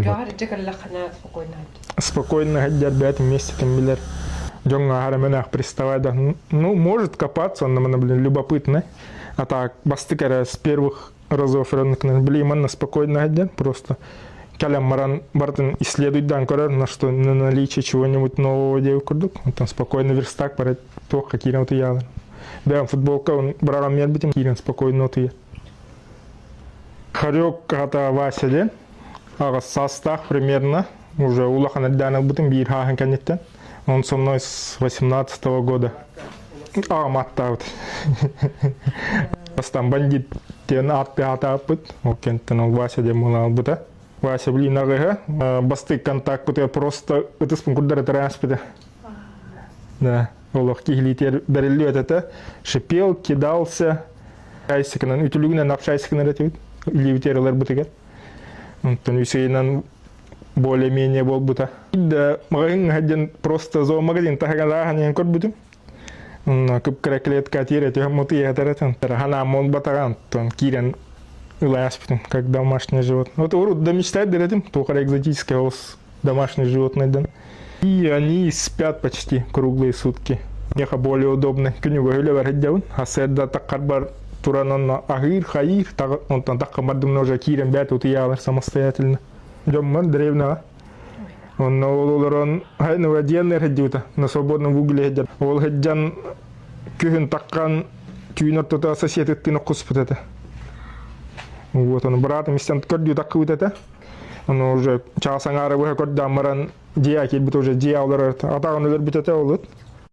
Үлэҕэр илдьэ кэллэххинэ спокойно сылдьар. Спокойно сылдьар бэйэтин миэстэтин билэр. Дьоҥҥо аһара мэнээх приставай да. Ну, может копаться, он на блин, любопытный. А так, бастык эрэ с первых разов блин, манна спокойно сылдьар просто. Кэлэн баран барытын исследуйдаан көрөр, на что на наличие чего-нибудь нового диэбит курдук. Онтон спокойно верстак барат туохха киирэн утуйаалар. Бэйэм футболка быраҕан биэрбитим киирэн спокойно утуйар. Хорек аата Вася диэн. Аҕыс саастаах примерно. Уже улахан эрдээн ылбытым биир хааһын кэнниттэн. Он со мной с 18-го года. Аҕам аттаабыт. Бастаан бандит диэн аат аатааппыт. Ол кэнниттэн ол Вася диэн буолан ылбыта. Вася блин аҕыһа. Бастык контакпытыгар просто ытыспын курдары тырааспыта. Да, олох киһилиитигэр бэриллибэт этэ. Шипел, кидался, шайсыкынан, үтүлүгүнэн апшайсыкынан этибит, илиибитигэр ыларбытыгар. Онтон үс ыйынан более-менее буолбута. Да, маҕаһыын диэн просто зоомагазин таһыгалааһын иһэн көрбүтүм. Онно кып-кыра клетка тиэрэ түһэн мутуйа этэн ханаам буолбатаҕа онтон киирэн ылааспытым, как домашнее животное. Вот урут да мечтать этим, туох эрэ экзотическое ол домашние животные дэн. И они спят почти круглые сутки. Меха более удобно. Күнүгө үлэ бар сылдьабын. Сарсыарда таххарбар туран онно аһыыр, хайыыр, онтон таххаммардым уже киирэн бэт утуйаалар самостоятельно. Дьоммор древнеҕа. Онно ол олорон ну диэннэр сылдьыбыта. На свободном в угле сылдьар. Ол сылдьан күһүн таххан түүн ортото соседыттыын оккуспут этэ. Вот он братым истэн көрдүү таххыбыт этэ. Ону уже чаас аҥаара быһа көрдөөн баран дьиэ киирбит уже дьиэ олорор атаҕын өлөрбүт этэ олут.